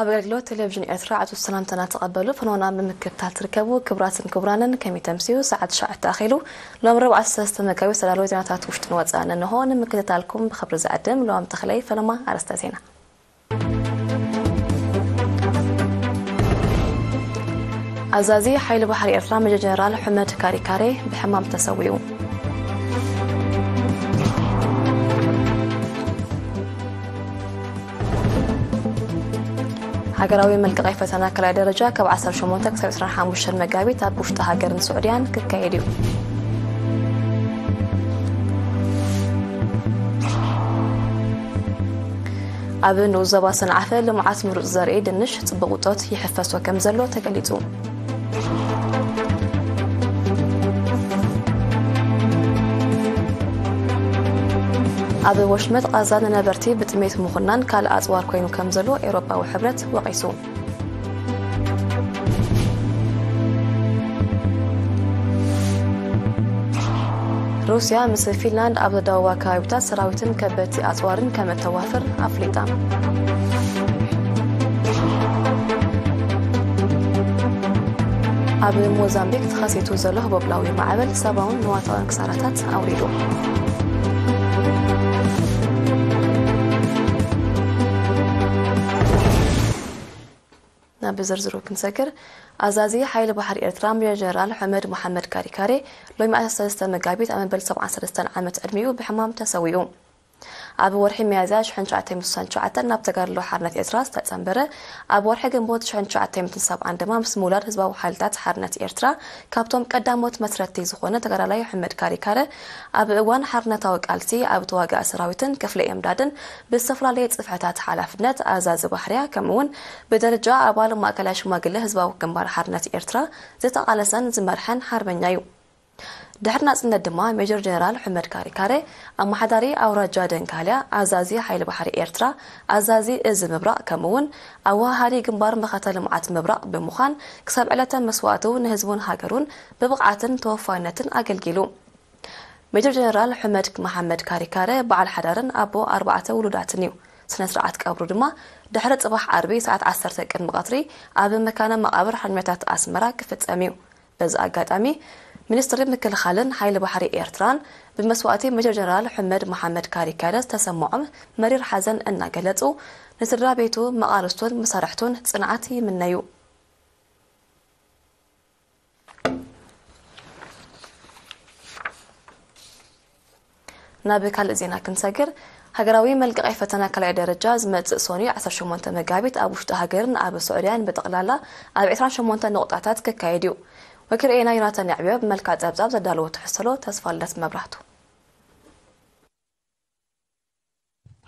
ኣብ ኣገልግሎት ቴሌቪዥን ኤርትራ ዕቱብ ሰላምታና ተቐበሉ። ፈነውና ብምክትታል ትርከቡ ክቡራትን ክቡራንን፣ ከመይ ተምስዩ? ሰዓት ትሽዓተ ኣኺሉ። ሎም ረቡዕ ዓሰርተ ሰለስተ መጋቢት ዝተዳለወ ዜናታት ውሽጥን ወጻእን እንሆ። ንምክትታልኩም ብኽብሪ ዝዕድም ሎም ተኽለይ። ፈለማ ኣርእስተ ዜና። ኣዛዚ ሓይሊ ባሕሪ ኤርትራ ሜጀር ጀነራል ሑመድ ካሪካሬ ብሕማም ተሰዊኡ። ሃገራዊ መልቀቒ ፈተና ካልኣይ ደረጃ ካብ ዓሰርተ ሸሞንተ ክሳብ ዕስራን ሓሙሽተን መጋቢት ኣብ ውሽጢ ሃገርን ስዑድያን ክካየድ እዩ። ኣብ ንኡስ ዞባ ሰንዓፈ ልምዓት ምሩፅ ዘርኢ ድንሽ ፅቡቕ ውፅኢት ይሕፈሶ ከም ዘሎ ተገሊፁ። ኣብ ወሽመጥ ቓዛ ንነበርቲ ብጥሜት ምኹናን ካልእ ኣፅዋር ኮይኑ ከም ዘሎ ኤውሮጳዊ ሕብረት ወቒሱ። ሩስያ ምስ ፊንላንድ ኣብ ደቡባዊ ከባቢታት ሰራዊትን ከበድቲ ኣፅዋርን ከም እተዋፍር ኣፍሊጣ። ኣብ ሞዛምቢክ ተኸሲቱ ዘሎ ህቦብላዊ ማዕበል ሰብኣውን ንዋታውን ክሳራታት ኣውሪዱ። ናብ ዝርዝሩ ክንሰግር፣ ኣዛዚ ሓይሊ ባሕሪ ኤርትራ ሜጀር ጀነራል ሑመድ መሓመድ ካሪካሬ ሎሚ ዓሰርተ ሰለስተ መጋቢት ኣብ መበል ሰብዓን ሰለስተን ዓመት ዕድሚኡ ብሕማም ተሰዊኡ። ኣብ ወርሒ ሚያዝያ ሽሕን ትሽዓተ ሚእትን ስሳን ትሽዓተን ናብ ተጋድሎ ሓርነት ኤርትራ ዝተጸንበረ፣ ኣብ ወርሒ ግንቦት ሽሕን ትሽዓተ ሚእትን ሰብዓን ድማ ምስ ምውላድ ህዝባዊ ሓይልታት ሓርነት ኤርትራ ካብቶም ቀዳሞት መስረትቲ ዝኾነ ተጋዳላይ ሑመድ ካሪካረ፣ ኣብ እዋን ሓርነታዊ ቃልሲ ኣብ ተዋጋኢ ሰራዊትን ክፍሊ ኤምዳድን ብዝተፈላለየ ጽፍሕታት ሓላፍነት ኣዛዚ ባሕርያ፣ ከምኡ'ውን ብደረጃ ኣባል ማእከላይ ሽማግለ ህዝባዊ ግንባር ሓርነት ኤርትራ ዝተቓለሰን ዝመርሐን ሓርበኛ እዩ። ድሕሪ ናጽነት ድማ ሜጀር ጀነራል ሑመድ ካሪካረ ኣመሓዳሪ ኣውራጃ ደንካልያ፣ ኣዛዚ ሓይሊ ባሕሪ ኤርትራ፣ ኣዛዚ እዚ ምብራቕ፣ ከምኡ'ውን ኣወሃሃዲ ግንባር መኸተ ልምዓት ምብራቕ ብምዃን ክሳብ ዕለተ መስዋእቱ ንህዝቡን ሃገሩን ብብቕዓትን ተወፋይነትን ኣገልጊሉ። ሜጀር ጀነራል ሑመድ መሓመድ ካሪካረ በዓል ሓዳርን ኣቦ ኣርባዕተ ውሉዳትን እዩ። ስነ ስርዓት ቀብሩ ድማ ድሕሪ ጽባሕ ዓርቢ ሰዓት ዓሰርተ ቅድሚ ቀትሪ ኣብ መካነ መቓብር ሓርበኛታት ኣስመራ ክፍጸም እዩ። በዚ ኣጋጣሚ፣ ሚኒስትሪ ምክልኻልን ሓይሊ ባሕሪ ኤርትራን ብመስዋእቲ ሜጀር ጀነራል ሑመድ መሓመድ ካሪካረ ዝተሰምዖም መሪር ሓዘን እናገለጹ፣ ንስድራ ቤቱ፣ መቓርስቱን መሳርሕቱን ጽንዓት ይምነዩ። ናብ ካልእ ዜና ክንሰግር፣ ሃገራዊ መልቀቒ ፈተና ካልኣይ ደረጃ ዝመጽእ ሰኑይ ዓሰርተ ሸሞንተ መጋቢት ኣብ ውሽጢ ሃገርን ኣብ ስዑድያን ብጠቕላላ ኣብ ዕስራን ሸሞንተ ነቑጣታት ክካየድ እዩ። ወኪል ርኤና ዮናታን ያዕብዮ ብመልክዕ ጸብጻብ ዘዳለዎ ትሕዝቶ ኣሎ። ተስፋልደት መብራህቱ።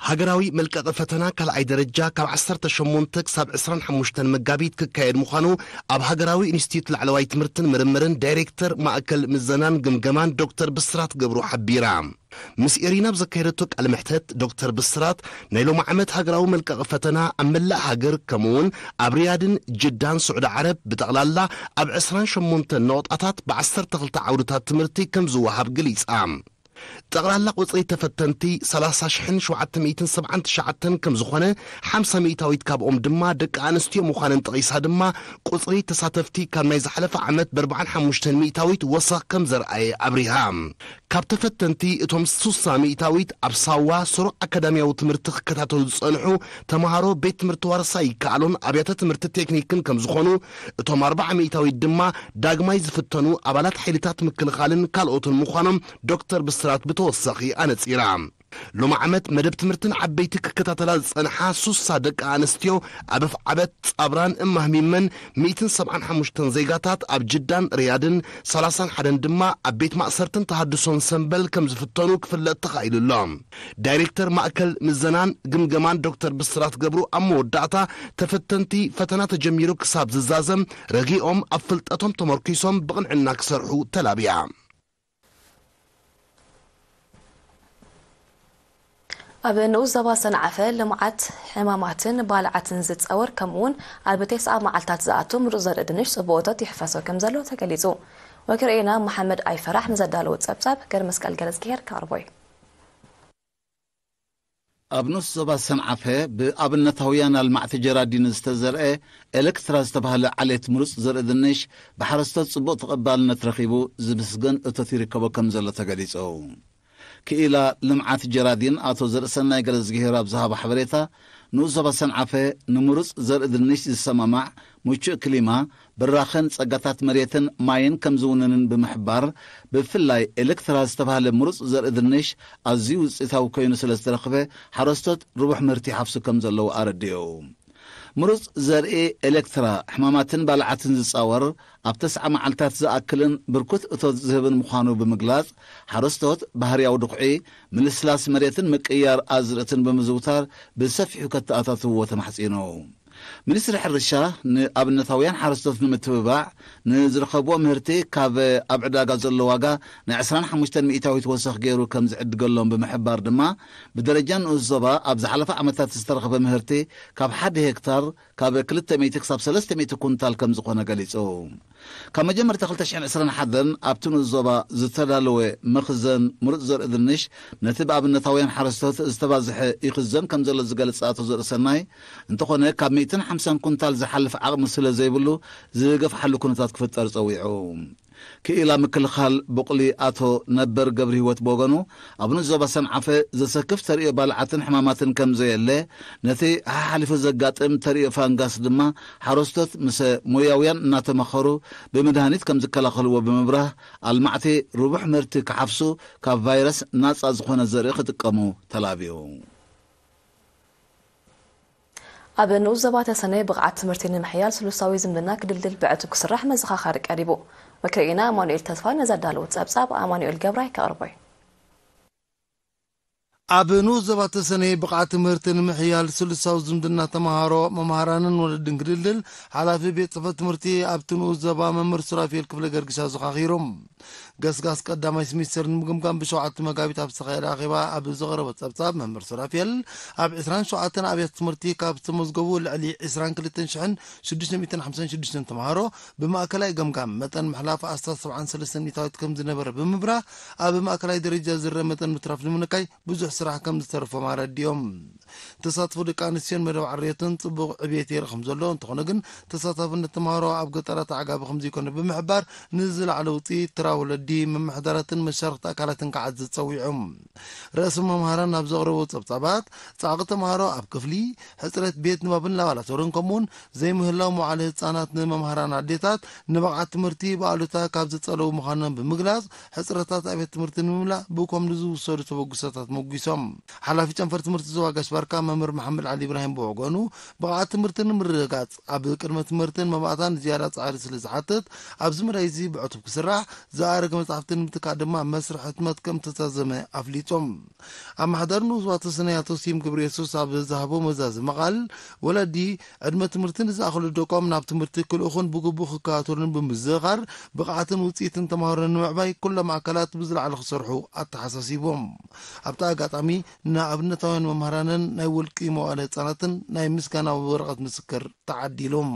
ሃገራዊ መልቀቒ ፈተና ካልኣይ ደረጃ ካብ ዓሰርተ ሸሞንተ ክሳብ ዕስራን ሓሙሽተን መጋቢት ክካየድ ምዃኑ ኣብ ሃገራዊ ኢንስቲትዩት ላዕለዋይ ትምህርትን ምርምርን ዳይሬክተር ማእከል ምዘናን ግምገማን ዶክተር ብስራት ገብሩ ሓቢራ። ምስ ኤሪና ኣብ ዘካየደቶ ቃለ መሕተት ዶክተር ብስራት፣ ናይ ሎሚ ዓመት ሃገራዊ መልቀቒ ፈተና ኣብ መላእ ሃገር ከምኡ'ውን ኣብ ሪያድን ጅዳን ስዑዲ ዓረብ ብጠቕላላ ኣብ ዕስራን ሸሞንተን ነቑጣታት ብዓሰርተ ክልተ ዓውድታት ትምህርቲ ከም ዝወሃብ ገሊጻ። ጠቕላላ ቁጽሪ ተፈተንቲ ሰላሳ ሽሕን ሸውዓተ ሚእትን ሰብዓን ትሽዓተን ከም ዝኾነ፣ ሓምሳ ሚእታዊት ካብኦም ድማ ደቂ ኣንስትዮ ምዃነን ጠቒሳ ድማ፣ ቁጽሪ ተሳተፍቲ ካብ ናይ ዝሓለፈ ዓመት ብኣርባዓን ሓሙሽተን ሚእታዊት ወሰኽ ከም ዘርኣየ ኣብሪሃ። ካብ ተፈተንቲ እቶም ሱሳ ሚእታዊት ኣብ ሳዋ ስሩዕ ኣካዳሚያዊ ትምህርቲ ክከታተሉ ዝጸንሑ ተምሃሮ ቤት ትምህርቲ ዋርሳይ ይከኣሎን ኣብያተ ትምህርቲ ቴክኒክን ከም ዝኾኑ፣ እቶም ኣርባዓ ሚእታዊት ድማ ዳግማይ ዝፍተኑ ኣባላት ሓይልታት ምክልኻልን ካልኦትን ምዃኖም ዶክተር ብስራት ብተወሳኺ ኣነጺራ። ሎሚ ዓመት መደብ ትምህርትን ዓበይቲ ክከታተላ ዝጸንሓ ሱሳ ደቂ ኣንስትዮ ኣብ ኣፍዓበት ጻብራን እማህሚመን፣ ሚእትን ሰብዓን ሓሙሽተን ዜጋታት ኣብ ጅዳን ሪያድን፣ ሰላሳን ሓደን ድማ ኣብ ቤት ማእሰርትን ተሃድሶን ሰምበል ከም ዝፍተኑ ክፍለጥ ተኻኢሉ ኣሎ። ዳይሬክተር ማእከል ምዘናን ግምገማን ዶክተር ብስራት ገብሩ ኣብ መወዳእታ፣ ተፈተንቲ ፈተና ተጀሚሩ ክሳብ ዝዛዘም ረጊኦም ኣብ ፍልጠቶም ተመርኪሶም ብቕንዕና ክሰርሑ ተላብያ። ኣብ ንኡስ ዞባ ሰንዓፈ ልምዓት ሕማማትን ባልዓትን ዝጸወር፣ ከምኡ'ውን ኣብ ተስዓ መዓልታት ዝኣቱ ምሩፅ ዘርኢ ድንሽ ጽቡቕ እቶት ይሕፈሶ ከም ዘሎ ተገሊጹ። ወኪል ርኤና መሓመድ ኣይፈራሕ ንዘዳለዎ ጸብጻብ ገርመስቀል ገረዝግሄር ከቕርቦ እዩ። ኣብ ንኡስ ዞባ ሰንዓፈ ብኣብነታውያን ኣልማዕቲ ጀራዲን ዝተዘርአ ኤሌክትራ ዝተባህለ ዓሌት ምሩፅ ዘርኢ ድንሽ ብሓረስቶት ጽቡቕ ተቐባልነት ረኺቡ ዝምስገን እቶት ይርከቦ ከም ዘሎ ተገሊጹ። ክኢላ ልምዓት ጀራዲን ኣቶ ዘርእሰናይ ገረዝግሄር ኣብ ዝሃቦ ሓበሬታ፣ ንኡስ ዞባ ሰንዓፈ ንምሩፅ ዘርኢ ድንሽ ዝሰማማዕ ምቹእ ክሊማ፣ ብራኸን ጸጋታት መሬትን ማይን ከም ዝውንንን ብምሕባር፣ ብፍላይ ኤሌክትራ ዝተባህለ ምሩፅ ዘርኢ ድንሽ ኣዝዩ ውፅኢታዊ ኮይኑ ስለ ዝተረኽበ፣ ሓረስቶት ርቡሕ ምህርቲ ይሓፍሱ ከም ዘለዉ ኣረዲኡ። ምሩፅ ዘርኢ ኤሌክትራ ሕማማትን ባልዓትን ዝጻወር፣ ኣብ ተስዓ መዓልታት ዝኣክልን ብርኩት እቶት ዝህብን ምዃኑ ብምግላጽ፣ ሓረስቶት ባህርያዊ ድኹዒ፣ ምልስላስ መሬትን ምቅያር ኣዝርእትን ብምዝውታር ብሰፊሑ ከተኣታትውዎ ተማሕጺኑ። ሚኒስትሪ ሕርሻ ንኣብነታውያን ሓረስቶት ንምትብባዕ ንዝረኸብዎ ምህርቲ ካብ ኣብ ዕዳጋ ዘሎ ዋጋ ናይ ዕስራን ሓሙሽተን ሚእታዊት ወሰኽ ገይሩ ከም ዝዕድገሎም ብምሕባር ድማ፣ ብደረጃ ንኡስ ዞባ ኣብ ዝሓለፈ ዓመታት ዝተረኽበ ምህርቲ ካብ ሓደ ሄክታር ካብ ክልተ ሚእቲ ክሳብ ሰለስተ ሚእቲ ኩንታል ከም ዝኾነ ገሊጹ። ካብ መጀመርታ ክልተ ሽሕን ዕስራን ሓደን ኣብቲ ንኡስ ዞባ ዝተዳለወ መኽዘን ምሩፅ ዘርኢ ድንሽ ነቲ ብኣብነታውያን ሓረስቶት ዝተባዝሐ ይኽዘን ከም ዘሎ ዝገልጽ ኣቶ ዘርእሰናይ፣ እንተኾነ ካብ ሚእትን ሓምሳን ኩንታል ዝሓልፍ ዓቕሚ ስለ ዘይብሉ ዝገፍሓሉ ኩነታት ክፍጠር ጸዊዑ። ክኢላ ምክልኻል ቡቕሊ ኣቶ ነበር ገብረ ህይወት ብወገኑ፣ ኣብ ንኡስ ዞባ ሰንዓፈ ዘሰክፍ ተርእዮ ባልዓትን ሕማማትን ከም ዘየለ፣ ነቲ ሓሓሊፉ ዘጋጥም ተርእዮ ፋንጋስ ድማ ሓረስቶት ምስ ሞያውያን እናተመኸሩ ብመድሃኒት ከም ዝከላኸልዎ ብምብራህ፣ ኣልማዕቲ ርቡሕ ምህርቲ ክሓፍሱ ካብ ቫይረስ ናጻ ዝኾነ ዘርኢ ክጥቀሙ ተላብዩ። ኣብ ንኡስ ዞባ ተሰነይ ብቕዓት ትምህርቲ ንምሕያል ስሉሳዊ ዝምድና ክድልድል ብዕቱብ ክስራሕ መዘኻኸሪ ቀሪቡ። ወኪልና ኣማኑኤል ተስፋይ ነዘዳለወ ጸብጻብ ኣማኑኤል ገብራይ ከቕርቦ እዩ። ኣብ ንኡስ ዞባ ተሰነይ ብቕዓት ትምህርቲ ንምሕያል ስሉሳዊ ዝምድና ተምሃሮ፣ መምሃራንን ወለድን ክድልድል ሓላፊ ቤት ጽሕፈት ትምህርቲ ኣብቲ ንኡስ ዞባ መምህር ሱራፌል ክፍለ ገርግሽ ኣዘኻኺሮም። ገስጋስ ቀዳማይ ስሚስተር ንምግምጋም ብሸውዓተ መጋቢት ኣብ ዝተኻየደ ኣኼባ ኣብ ዘቕረቦ ጸብጻብ፣ መምህር ሱራፌል ኣብ ዕስራን ሸውዓተን ኣብያተ ትምህርቲ ካብ ዝተመዝገቡ ልዕሊ ዕስራን ክልተን ሽሕን ሽዱሽተ ሚእትን ሓምሳን ሽዱሽተን ተምሃሮ ብማእከላይ ገምጋም መጠን ምሕላፍ ኣስታት ሰብዓን ሰለስተን ሚእታዊት ከም ዝነበረ ብምብራህ፣ ኣብ ማእከላይ ደረጃ ዝረአ መጠን ምትራፍ ንምንካይ ብዙሕ ስራሕ ከም ዝተረፎም ኣረዲኦም። ተሳትፎ ደቂ ኣንስትዮን መደብ ዕርዮትን ጽቡቕ ዕብየት የርኢ ከም ዘሎ፣ እንተኾነ ግን ተሳታፍነት ተምሃሮ ኣብ ገጠራት ኣዕጋቢ ከም ዘይኮነ ብምሕባር፣ ንዝለዓለ ውጽኢት ተራ ወለዲ፣ ምምሕዳራትን መሻርኽቲ ኣካላትን ክዓዝዝ ጸዊዖም። ርእሰ መምሃራን ኣብ ዘቕረቦ ጸብጻባት፣ ጻዕቂ ተምሃሮ ኣብ ክፍሊ፣ ሕጽረት ቤት ንባብን ላባላቶርን፣ ከምኡውን ዘይምህላው መዋዕለ ህጻናት ንመምሃራን ኣዴታት ንብቕዓት ትምህርቲ ብኣሉታ ካብ ዝጸለዉ ምዃኖም ብምግላጽ፣ ሕጽረታት ኣብያተ ትምህርቲ ንምምላእ ብኮም ንዝውሰዱ ተበግሶታት ሞጒሶም። ሓላፊ ጨንፈር ትምህርቲ ዞባ ጋሽ ባርካ መምህር መሓመድ ዓሊ ኢብራሂም ብወገኑ፣ ብቕዓት ትምህርቲ ንምርግጋጽ ኣብ ቅድመ ትምህርትን መባእታን ዝያዳ ጻዕሪ ስለ ዝሓትት፣ ኣብዚ መዳይ እዚ ብዕቱብ ክስራሕ፣ ዝኣረገ መጻሕፍቲ ንምትካእ ድማ መስርሕ ሕትመት ከም ዝተዛዘመ ኣፍሊጦም። ኣመሓዳሪ ንኡስ ዞባ ተሰነይ ኣቶ ስዩም ገብረየሱስ ኣብ ዝሃቦ መዛዘሚ ቃል፣ ወለዲ ዕድመ ትምህርቲ ንዝኣኸሉ ደቆም ናብ ትምህርቲ ክልእኹን ብግቡእ ክከታተሉን ብምዝኽኻር፣ ብቕዓትን ውጽኢትን ተምሃሮ ንምዕባይ ኩሎም ኣካላት ብዝለዓለ ክሰርሑ ኣተሓሳሲቦም። ኣብቲ ኣጋጣሚ፣ ንኣብነታውያን መምሃራንን ናይ ውልቂ መዋእለ ህጻናትን ናይ ምስጋና ወረቐት ምስክር ተዓዲሎም።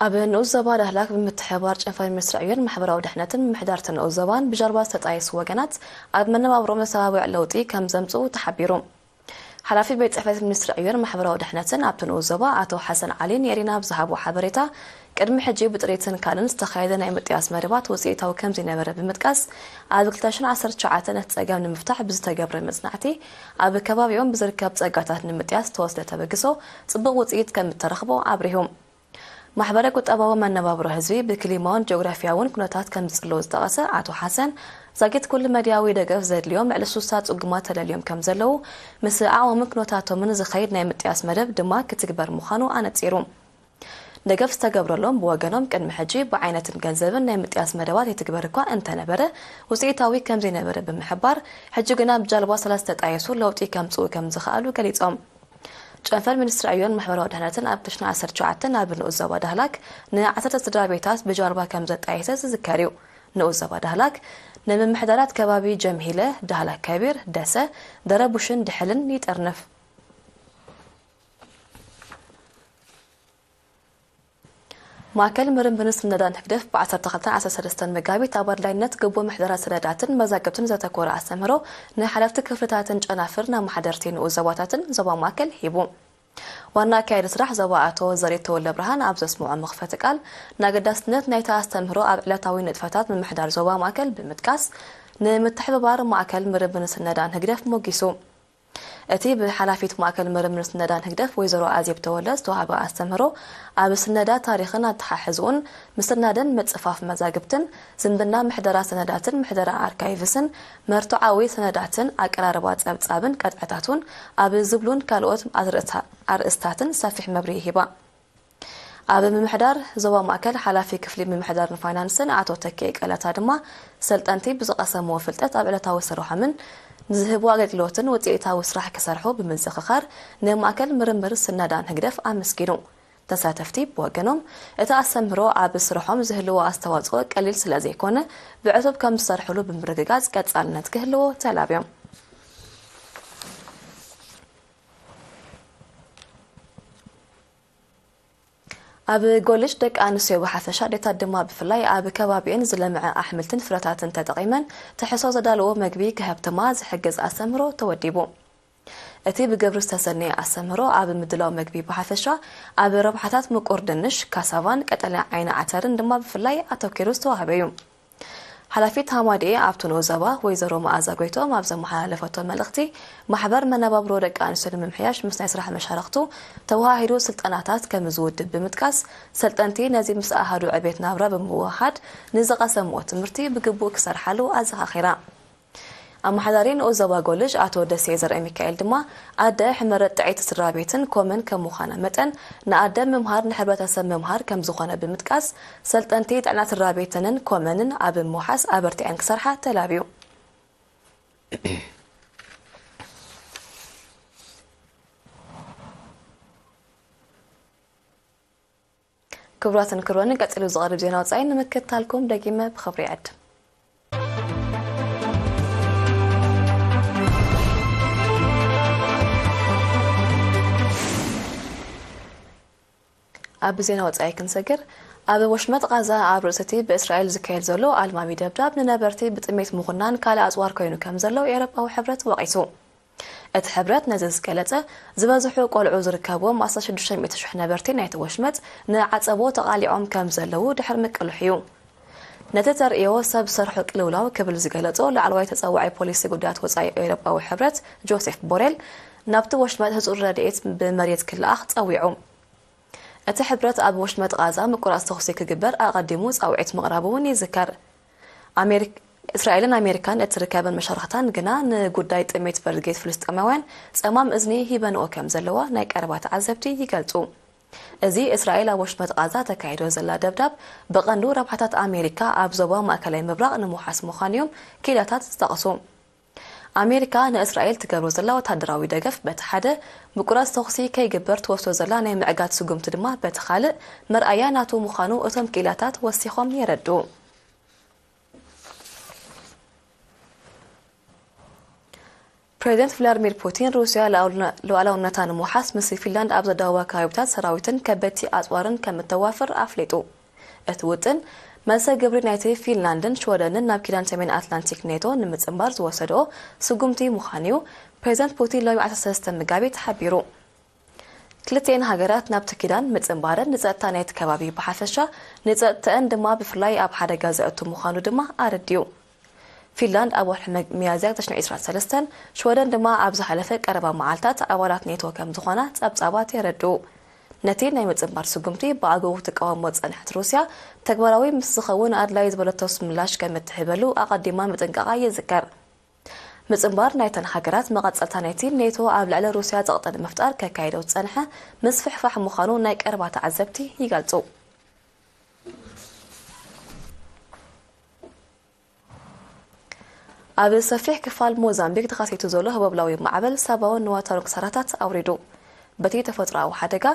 ኣብ ንኡስ ዞባ ዳህላክ ብምትሕብባር ጨንፈር ሚኒስትሪ ዕዮን ማሕበራዊ ድሕነትን ምምሕዳር እቲ ንኡስ ዞባን ብጃልባ ዝተጣየሱ ወገናት ኣብ መነባብሮኦም ዘተባብዕ ለውጢ ከም ዘምጽኡ ተሓቢሩ። ሓላፊ ቤት ጽሕፈት ሚኒስትሪ ዕዮን ማሕበራዊ ድሕነትን ኣብቲ ንኡስ ዞባ ኣቶ ሓሰን ዓሊ ንኤሪና ኣብ ዝሃቦ ሓበሬታ፣ ቅድሚ ሕጂ ብጥሪትን ካልእን ዝተኻየደ ናይ ምጥያስ መደባት ውጽኢታዊ ከም ዘይነበረ ብምጥቃስ፣ ኣብ ክልተ ሽሕን ዓሰርተ ትሽዓተን ነቲ ጸገም ንምፍታሕ ብዝተገብረ መጽናዕቲ ኣብ ከባቢኦም ብዝርከብ ጸጋታት ንምጥያስ ዝተወስደ ተበግሶ ጽቡቕ ውጽኢት ከም እተረኽቦ ኣብሪሁ። ማሕበረ ቁጠባዊ መነባብሮ ህዝቢ ብክሊማውን ጂኦግራፊያውን ኩነታት ከም ዝጽሎ ዝጠቐሰ ኣቶ ሓሰን፣ ዛጊት ኩሉ መድያዊ ደገፍ ዘድልዮም ልዕሊ ሱሳ ጽጉማት ተለልዮም ከም ዘለዉ፣ ምስ ዓቕሞምን ኩነታቶምን ዝኸይድ ናይ ምጥያስ መደብ ድማ ክትግበር ምዃኑ ኣነጺሩ። ደገፍ ዝተገብረሎም ብወገኖም ቅድሚ ሕጂ ብዓይነትን ገንዘብን ናይ ምጥያስ መደባት ይትግበር እኳ እንተነበረ ውጽኢታዊ ከም ዘይነበረ ብምሕባር፣ ሕጂ ግና ብጃልባ ስለ ዝተጣየሱ ለውጢ ከምጽኡ ከም ዝኸኣሉ ገሊጾም። ጨንፈር ሚኒስትሪ ዕዮን ማሕበራዊ ድሕነትን ኣብ ክልተ ሽሕን ዓሰርተ ትሽዓተን ናብ ንኡስ ዞባ ዳህላክ ንዓሰርተ ስድራ ቤታት ብጃልባ ከም ዘጣየሰ ዝዝከር እዩ። ንኡስ ዞባ ዳህላክ ንምምሕዳራት ከባቢ ጀምሂለ፣ ዳህላክ ከቢር፣ ደሰ፣ ደረቡሽን ድሕልን ይጥርንፍ። ማእከል ምርምርን ስነዳን ህግደፍ ብ12 ዓሰርተ ሰለስተ መጋቢት ኣብ ኣድላይነት ግቡእ ምሕደራ ሰነዳትን መዛግብትን ዘተኮረ ኣስተምህሮ ንሓለፍቲ ክፍልታትን ጨናፍር፣ ንኣመሓደርቲ ንኡስ ዞባታትን ዞባ ማእከል ሂቡ። ዋና ኣካያዲ ስራሕ ዞባ ኣቶ ዘሪት ተወልደ ብርሃን ኣብ ዘስምዖ መኽፈቲ ቃል፣ ንኣገዳስነት ናይቲ ኣስተምህሮ ኣብ ዕለታዊ ንጥፈታት ምምሕዳር ዞባ ማእከል ብምጥቃስ፣ ንምትሕብባር ማእከል ምርምርን ስነዳን ህግደፍ ሞጊሱ። እቲ ብሓላፊት ማእከል ምርምርን ስነዳን ህግደፍ ወይዘሮ ኣዜብ ተወልደ ዝተዋህበ ኣስተምህሮ፣ ኣብ ስነዳ ታሪኽን ኣተሓሕዝኡን፣ ምስናድን ምጽፋፍ መዛግብትን፣ ዝምድና ምሕደራ ሰነዳትን ምሕደራ ኣርካይቭስን፣ መርትዓዊ ሰነዳትን ኣቀራርባ ጸብጻብን ቀጥዕታቱን ኣብ ዝብሉን ካልኦት ኣርእስታ-፣ ኣርእስታትን ሰፊሕ መብርሂ ሂባ። ኣብ ምምሕዳር ዞባ ማእከል ሓላፊ ክፍሊ ምምሕዳርን ፋይናንስን ኣቶ ተኬ ቀለታ ድማ፣ ሰልጠንቲ ብዝቐሰምዎ ፍልጠት ኣብ ዕለታዊ ስርሖምን ንዝህብዎ ኣገልግሎትን ውጽኢታዊ ስራሕ ክሰርሑ ብምዝኽኻር፣ ንማእከል ምርምር ስነዳን ህግደፍ ኣመስጊኑ። ተሳተፍቲ ብወገኖም፣ እቲ ኣስተምህሮ ኣብ ስርሖም ዝህልዎ ኣስተዋጽኦ ቀሊል ስለ ዘይኮነ፣ ብዕቱብ ከም ዝሰርሕሉ ብምርግጋጽ ቀጻልነት ክህልዎ ተላብዮም። ኣብ ጎልጅ ደቂ ኣንስትዮ ብሓፈሻ፣ ኣዴታት ድማ ብፍላይ ኣብ ከባቢኤን ዝለምዐ ኣሕምልትን ፍረታትን ተጠቒመን ትሕሶ ዘዳለዎ መግቢ ክህብትማ ዝሕግዝ ኣስተምህሮ ተወዲቡ። እቲ ብግብሪ ዝተሰነየ ኣስተምህሮ ኣብ ምድላው መግቢ ብሓፈሻ፣ ኣብ ረብሓታት ምቁር ድንሽ፣ ካሳቫን ቀጠልያ ዓይኒ ዓተርን ድማ ብፍላይ ኣተኪሩ ዝተዋህበ እዩ። ሓላፊት ሃማድኤ ኣብቲ ንኡስ ዞባ ወይዘሮ መኣዛ ጎይቶም ኣብ ዘመሓላለፈቶ መልእኽቲ፣ ማሕበር መነባብሮ ደቂ ኣንስትዮ ንምምሕያሽ ምስ ናይ ስራሕ መሻርኽቱ ተወሃሂዱ ስልጠናታት ከም ዝውድብ ብምጥቃስ፣ ሰልጠንቲ ነዚ ምስ ኣሃዱ ዕቤት ናብራ ብምውህሃድ ንዝቐሰምዎ ትምህርቲ ብግቡእ ክሰርሓሉ ኣዘኻኺራ። ኣመሓዳሪ ንኡስ ዞባ ጎልጅ ኣቶ ደሴ ዘርአሚካኤል ድማ፣ ኣደ ሕመረት ጥዕይቲ ስድራ ቤትን ኮመን ከም ምዃና መጠን፣ ንኣደ ምምሃር ንሕብረተሰብ ምምሃር ከም ዝኾነ ብምጥቃስ፣ ሰልጠንቲ ጥዕና ስድራ ቤተንን ኮመንን ኣብ ምውሓስ ኣበርቲዐን ክሰርሓ ተላብዩ። ክቡራትን ክቡራንን፣ ቀጺሉ ዝቐርብ ዜና ወጻኢ ንምክትታልኩም ደጊመ ብኽብሪ ይዕድም። ኣብ ዜና ወጻኢ ክንሰግር፣ ኣብ ወሽመጥ ቓዛ ኣብ ርእሲ እቲ ብእስራኤል ዝካየድ ዘሎ ኣልማሚ ደብዳብ ንነበርቲ ብጥሜት ምኹናን ካልእ ኣጽዋር ኮይኑ ከም ዘሎ ኤውሮጳዊ ሕብረት ወቒሱ። እቲ ሕብረት ነዚ ዝገለጸ፣ ዝበዝሑ ቆልዑ ዝርከብዎም ኣስታት ሽዱሽተ ሚእቲ ሽሕ ነበርቲ ናይቲ ወሽመጥ ንዓጸቦ ተቓሊዖም ከም ዘለዉ ድሕሪ ምቅልሑ እዩ። ነቲ ተርእዮ ሰብ ሰርሖ ቅልውላው ክብል ዝገለጾ ላዕለዋይ ተጸዋዒ ፖሊሲ ጉዳያት ወጻኢ ኤውሮጳዊ ሕብረት ጆሴፍ ቦሬል፣ ናብቲ ወሽመጥ ህጹጽ ረድኤት ብመሬት ክለኣኽ ጸዊዑ። እቲ ሕብረት ኣብ ወሽመጥ ቓዛ ምቁራጽ ተኹሲ ክግበር ኣቐዲሙ ጻውዒት ምቕራቡ እውን ይዝከር። ኣሜሪክ-፣ እስራኤልን ኣሜሪካን እትርከበን መሻርኽታን ግና ንጉዳይ ጥሜት በርጌት ፍልስጤማውያን ጸማም እዝኒ ሂበንኦ ከም ዘለዋ ናይ ቀረባ ተዓዘብቲ ይገልጹ። እዚ እስራኤል ኣብ ወሽመጥ ቓዛ ተካይዶ ዘላ ደብዳብ ብቐንዱ ረብሓታት ኣሜሪካ ኣብ ዞባ ማእከላይ ምብራቕ ንምውሓስ ምዃኑ እዮም ክኢላታት ዝጠቕሱ። ኣሜሪካ ንእስራኤል ትገብሮ ዘላ ወታደራዊ ደገፍ በቲ ሓደ፣ ምቁራጽ ተኹሲ ከይግበር ትወስዶ ዘላ ናይ ምዕጋት ስጉምቲ ድማ በቲ ካልእ መርኣያ ናቱ ምዃኑ እቶም ክኢላታት ወሲኾም የረድኡ። ፕሬዚደንት ቭላድሚር ፑቲን፣ ሩስያ ሉዓላውነታ ንምውሓስ ምስ ፊንላንድ ኣብ ዘዳወባ ከባቢታት ሰራዊትን ከበድቲ ኣጽዋርን ከም እተዋፍር ኣፍሊጡ። እቲ ውጥን፣ መልሰ ግብሪ ናይቲ ፊንላንድን ሽወደንን ናብ ኪዳን ሰሜን ኣትላንቲክ ኔቶ ንምጽንባር ዝወሰድኦ ስጉምቲ ምዃኑ'ዩ ፕሬዚደንት ፑቲን ሎሚ ዓሰርተ ሰለስተ መጋቢት ሓቢሩ። ክልቲኤን ሃገራት ናብቲ ኪዳን ምጽንባረን ንጸጥታ ናይቲ ከባቢ ብሓፈሻ፣ ንጸጥተአን ድማ ብፍላይ ኣብ ሓደጋ ዘእቱ ምዃኑ ድማ ኣረዲኡ። ፊንላንድ ኣብ ወርሒ መ-፣ ሚያዝያ ክልተ ሽሕን ዕስራን ሰለስተን፣ ሽወደን ድማ ኣብ ዝሓለፈ ቀረባ መዓልታት ኣባላት ኔቶ ከም ዝኾና ጸብጻባት የረድኡ። ነቲ ናይ ምጽንባር ስጉምቲ ብኣገው ትቃወሞ ዝጸንሐት ሩስያ፣ ተግባራዊ ምስ ዝኸውን ኣድላዪ ዝበለቶ ምላሽ ከም እትህበሉ ኣቐዲማ ምጥንቃቓ ይዝከር። ምጽንባር ናይተን ሃገራት መቐጸልታ ናይቲ ኔቶ ኣብ ልዕሊ ሩስያ ጸቕጢ ንምፍጣር ከካይዶ ዝጸንሐ ምስፍሕፋሕ ምዃኑ ናይ ቀረባ ተዓዘብቲ ይገልጹ። ኣብ ሰፊሕ ክፋል ሞዛምቢክ ተኸሲቱ ዘሎ ህቦብላዊ ማዕበል ሰብኣውን ንዋታውን ክሳራታት ኣውሪዱ። በቲ ተፈጥሮኣዊ ሓደጋ፣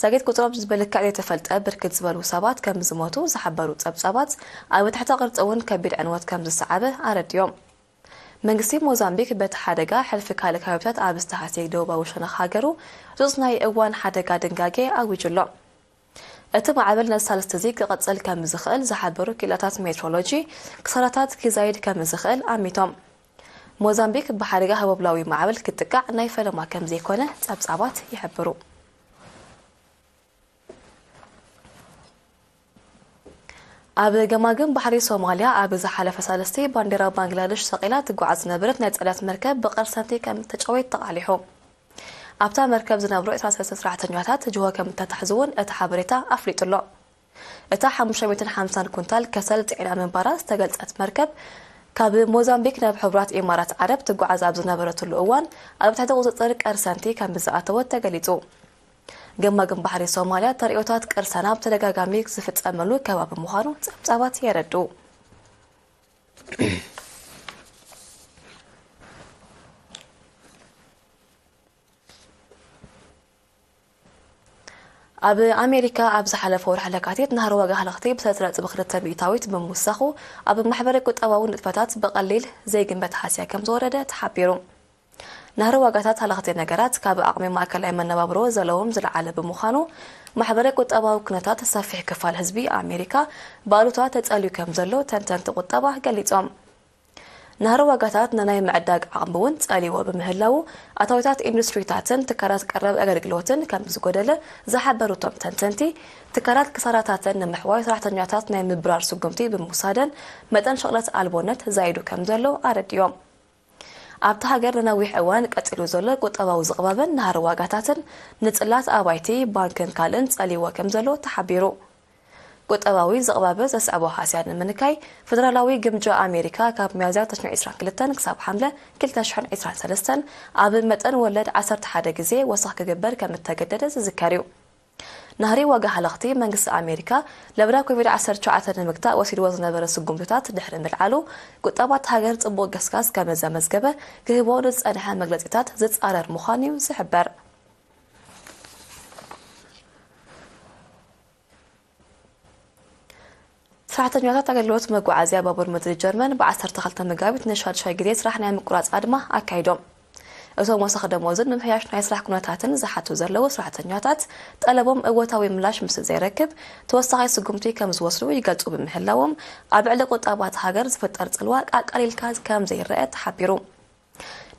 ዛጊት ቁጽሮም ብልክዕ ዘይተፈልጠ ብርክት ዝበሉ ሰባት ከም ዝሞቱ ዝሓበሩ ጸብጻባት፣ ኣብ ትሕተ ቅርጺ እውን ከቢድ ዕንወት ከም ዝሰዓበ ኣረዲኦም። መንግስቲ ሞዛምቢክ በቲ ሓደጋ ሕልፊ ካልእ ከባቢታት ኣብ ዝተሃስየ ደቡባዊ ሸነኽ ሃገሩ ህጹጽ ናይ እዋን ሓደጋ ድንጋጌ ኣዊጁ ኣሎ። እቲ ማዕበል ነቲ ሳልስቲ እዚ ክቕጽል ከም ዝኽእል ዝሓበሩ ክኢላታት ሜትሮሎጂ፣ ክሳራታት ክዛይድ ከም ዝኽእል ኣሚቶም። ሞዛምቢክ ብሓደጋ ህቦብላዊ ማዕበል ክትጥቃዕ ናይ ፈለማ ከም ዘይኮነ ጸብጻባት ይሕብሩ። ኣብ ገማግም ባሕሪ ሶማልያ ኣብ ዝሓለፈ ሳልስቲ ባንዴራ ባንግላደሽ ሰቒላ ትጓዓዝ ዝነበረት ናይ ጽዕነት መርከብ ብቐርሰንቲ ከም ተጨወየት ተቓሊሑ። ኣብታ መርከብ ዝነብሩ ዕስራ ሰለስተ ሰራሕተኛታት ጅሆ ከም እተታሕዙ እውን እቲ ሓበሬታ ኣፍሊጡ ኣሎ። እታ ሓሙሽተ ሚእትን ሓምሳን ኩንታል ከሰል ጽዒና ምንባራ ዝተገልጸት መርከብ፣ ካብ ሞዛምቢክ ናብ ሕቡራት ኢማራት ዓረብ ትጓዓዝ ኣብ ዝነበረትሉ እዋን ኣብ ትሕቲ ቁጽጽር ቀርሰንቲ ከም ዝኣተወት ተገሊጹ። ገማግም ባሕሪ ሶማልያ ተርእዮታት ቅርሰና ብተደጋጋሚ ዝፍጸመሉ ከባቢ ምዃኑ ጸብጻባት የረድኡ። ኣብ ኣሜሪካ ኣብ ዝሓለፈ ወርሒ ለካቲት ናህሪ ዋጋ ሃለኽቲ ብሰለስተ ነጥቢ ክልተ ሚእታዊት ብምውሳኹ፣ ኣብ ማሕበረ ቁጠባዊ ንጥፈታት ብቐሊል ዘይግመት ሃስያ ከም ዝወረደ ተሓቢሩ። ናህሪ ዋጋታት ሃለኽቲ ነገራት ካብ ዓቕሚ ማእከላይ መነባብሮ ዘለዎም ዝለዓለ ብምዃኑ፣ ማሕበረ ቁጠባዊ ኩነታት ሰፊሕ ክፋል ህዝቢ ኣሜሪካ ብኣሉታ ተጸልዩ ከም ዘሎ ተንተንቲ ቁጠባ ገሊጾም። ናህሪ ዋጋታት ንናይ ምዕዳግ ዓቕሚ እውን ጸልይዎ ብምህላዉ፣ ኣታዊታት ኢንዱስትሪታትን ትካላት ቀረብ ኣገልግሎትን ከም ዝጎደለ ዝሓበሩ እቶም ተንተንቲ፣ ትካላት ክሳራታተን ንምሕዋይ ሰራሕተኛታት ናይ ምብራር ስጉምቲ ብምውሳደን መጠን ሸቕለት ኣልቦነት ዛይዱ ከም ዘሎ ኣረዲኦም። ኣብታ ሃገር ንነዊሕ እዋን ቀጺሉ ዘሎ ቁጠባዊ ዝቕባበን ናህሪ ዋጋታትን ንጽላት ኣባይቲ፣ ባንክን ካልእን ጸልይዎ ከም ዘሎ ተሓቢሩ። ቁጠባዊ ዝቕባበ ዘስዕቦ ሃስያ ንምንካይ፣ ፈደራላዊ ግምጃ ኣሜሪካ ካብ ሚያዝያ ክልተ ሽሕን ዕስራን ክልተን ክሳብ ሓምለ ክልተ ሽሕን ዕስራን ሰለስተን ኣብ መጠን ወለድ ዓሰርተ ሓደ ግዜ ወሰኽ ክግበር ከም እተገደደ ዝዝከር እዩ። ናህሪ ዋጋ ሃለኽቲ መንግስቲ ኣሜሪካ ለበዳ ኮቪድ ዓሰርተ ትሽዓተ ንምግታእ ወሲድዎ ዝነበረ ስጉምትታት ድሕሪ ምልዓሉ፣ ቁጠባ እታ ሃገር ጽቡቕ ገስጋስ ከም ዘመዝገበ ክህቦ ንዝጸንሐ መግለጺታት ዝጻረር ምዃኑ እዩ ዝሕበር። ሰራሕተኛታት ኣገልግሎት መጓዓዝያ ባቡር ምድሪ ጀርመን ብ ዓሰርተ ክልተ መጋቢት ንሻድሻይ ግዜ ስራሕ ናይ ምቁራጽ ኣድማ ኣካይዶም። እቶም ወሰኽ ደሞዝን ምምሕያሽ ናይ ስራሕ ኩነታትን ዝሓቱ ዘለዉ ሰራሕተኛታት፣ ጠለቦም እወታዊ ምላሽ ምስ ዘይረክብ ተወሳኺ ስጉምቲ ከም ዝወስዱ ይገልጹ ብምህላዎም፣ ኣብ ልዕሊ ቁጠባ እታ ሃገር ዝፍጠር ጽልዋ ኣቃሊልካ ከም ዘይረአ ተሓቢሩ።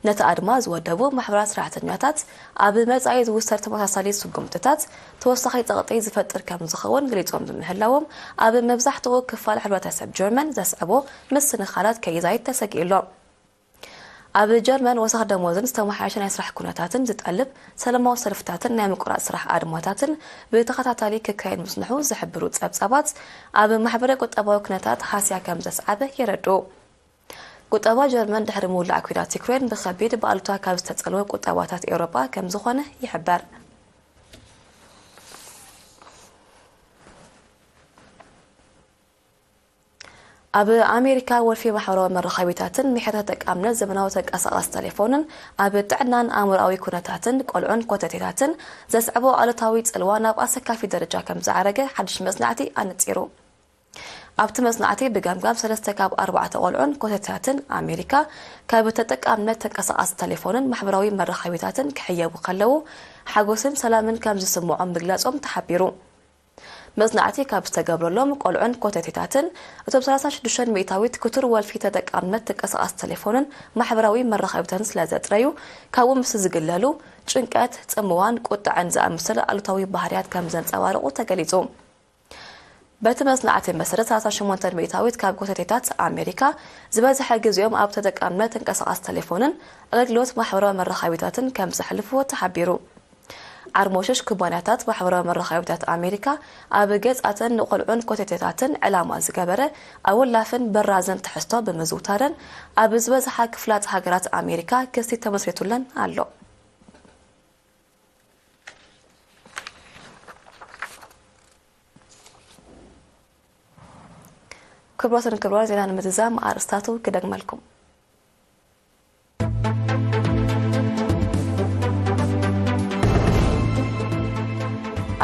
ነቲ ኣድማ ዝወደቡ ማሕበራት ሰራሕተኛታት፣ ኣብ መጻኢ ዝውሰድ ተመሳሳሊ ስጉምትታት ተወሳኺ ጸቕጢ ዝፈጥር ከም ዝኸውን ገሊጾም ብምህላዎም፣ ኣብ መብዛሕትኡ ክፋል ሕብረተሰብ ጀርመን ዘስዕቦ ምስንኻላት ከይዛይድ ተሰጊኡ ኣሎ። ኣብ ጀርመን ወሰኽ ደሞዝን ዝተመሓየሸ ናይ ስራሕ ኩነታትን ዝጠልብ ሰላማዊ ሰልፍታትን ናይ ምቁራጽ ስራሕ ኣድማታትን ብተኸታታሊ ክካየድ ምጽንሑ ዝሕብሩ ጸብጻባት፣ ኣብ ማሕበረ ቁጠባዊ ኩነታት ሃስያ ከም ዘስዓበ የረድኡ። ቁጠባ ጀርመን ድሕሪ ምውላዕ ኲናት ዩክሬን ብኸቢድ ብኣሉታ ካብ ዝተጸልወ ቁጠባታት ኤውሮጳ ከም ዝኾነ ይሕበር። ኣብ ኣሜሪካ ወልፊ ማሕበራዊ መራኸቢታትን ምሕያት ተጠቃምነት ዘመናዊ ተንቀሳቓሲ ቴሌፎንን ኣብ ጥዕናን ኣእምሮኣዊ ኩነታትን ቆልዑን ኮተቴታትን ዘስዕቦ ኣሉታዊ ጽልዋ ናብ ኣሰካፊ ደረጃ ከም ዝዓረገ ሓድሽ መጽናዕቲ ኣነጺሩ። ኣብቲ መጽናዕቲ ብገምጋም ሰለስተ ካብ ኣርባዕተ ቆልዑን ኮተቴታትን ኣሜሪካ ካብ ተጠቃምነት ተንቀሳቓሲ ቴሌፎንን ማሕበራዊ መራኸቢታትን ክሕየቡ ከለዉ ሓጎስን ሰላምን ከም ዝስምዖም ምግላጾም ተሓቢሩ። መጽናዕቲ ካብ ዝተገብረሎም ቆልዑን ኮተቴታትን እቶም ሰላሳ ሽዱሽተ ሚእታዊት ክቱር ወልፊ ተጠቃምነት ተንቀሳቓሲ ቴሌፎንን ማሕበራዊ መራኸቢታትን ስለ ዘጥረዩ፣ ካብኡ ምስ ዝግለሉ ጭንቀት፣ ጽምዋን ቁጥዐን ዝኣመሰለ ኣሉታዊ ባህርያት ከም ዘንጸባርቑ ተገሊጹ። በቲ መጽናዕቲ መሰረት፣ ሰላሳ ሸሞንተ ሚእታዊት ካብ ኮተቴታት ኣሜሪካ ዝበዝሐ ግዜኦም ኣብ ተጠቃምነት ተንቀሳቓሲ ቴሌፎንን ኣገልግሎት ማሕበራዊ መራኸቢታትን ከም ዘሕልፍዎ ተሓቢሩ። ዓርሞሽሽ ኩባንያታት ማሕበራዊ መራኸቢታት ኣሜሪካ ኣብ ገጻተን ንቆልዑን ኮተቴታትን ዕላማ ዝገበረ ኣወላፍን በራዝን ትሕዝቶ ብምዝውታረን ኣብ ዝበዝሓ ክፍላት ሃገራት ኣሜሪካ ክሲ ተመስሪቱለን ኣሎ። ክቡራትን ክቡራን፣ ዜና ንምዝዛም ኣርእስታቱ ክደግመልኩም።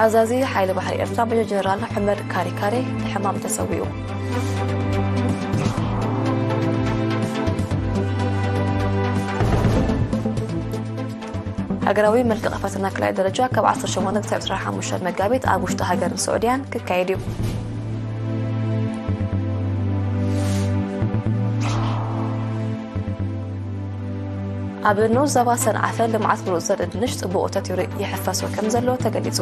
ኣዛዚ ሓይሊ ባሕሪ ኤርትራ ሜጀር ጀነራል ሑመድ ካሪካሬ ብሕማም ተሰዊኡ። ሃገራዊ መልቀቂ ፈተና ካልኣይ ደረጃ ካብ ዓሰርተ ሸሞንተ ክሳብ ዕስራን ሓሙሽተን መጋቢት ኣብ ውሽጢ ሃገርን ስዑድያን ክካየድ እዩ። ኣብ ንኡስ ዞባ ሰንዓፈ ልምዓት ምሩፅ ዘርኢ ድንሽ ፅቡቕ እቶት ይሕፈሶ ከም ዘሎ ተገሊፁ።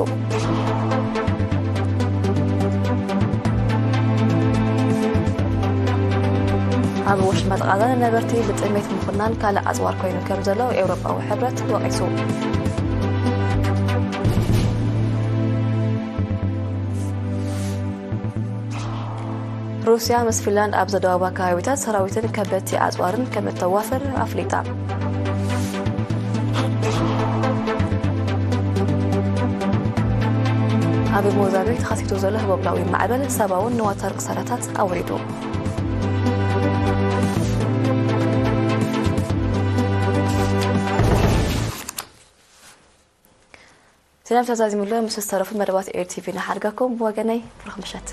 ኣብ ወሽመጥ ቃዛ ንነበርቲ ብጥሜት ምኹናን ካልእ ኣፅዋር ኮይኑ ከም ዘሎ ኤውሮጳዊ ሕብረት ወቒሱ። ሩስያ ምስ ፊንላንድ ኣብ ዘደዋባ ከባቢታት ሰራዊትን ከበድቲ ኣፅዋርን ከም እተዋፍር ኣፍሊጣ። ኣብ ሞዛምቢክ ተኸሲቱ ዘሎ ህቦብላዊ ማዕበል ሰብኣውን ንዋታር ክሳራታት ኣውሪዱ። ዜና ተዛዚሙሎ ምስ ዝተረፉ መደባት ኤር ቲቪ ንሓድጋኩም። ብወገነይ ብሩኽ ምሸት።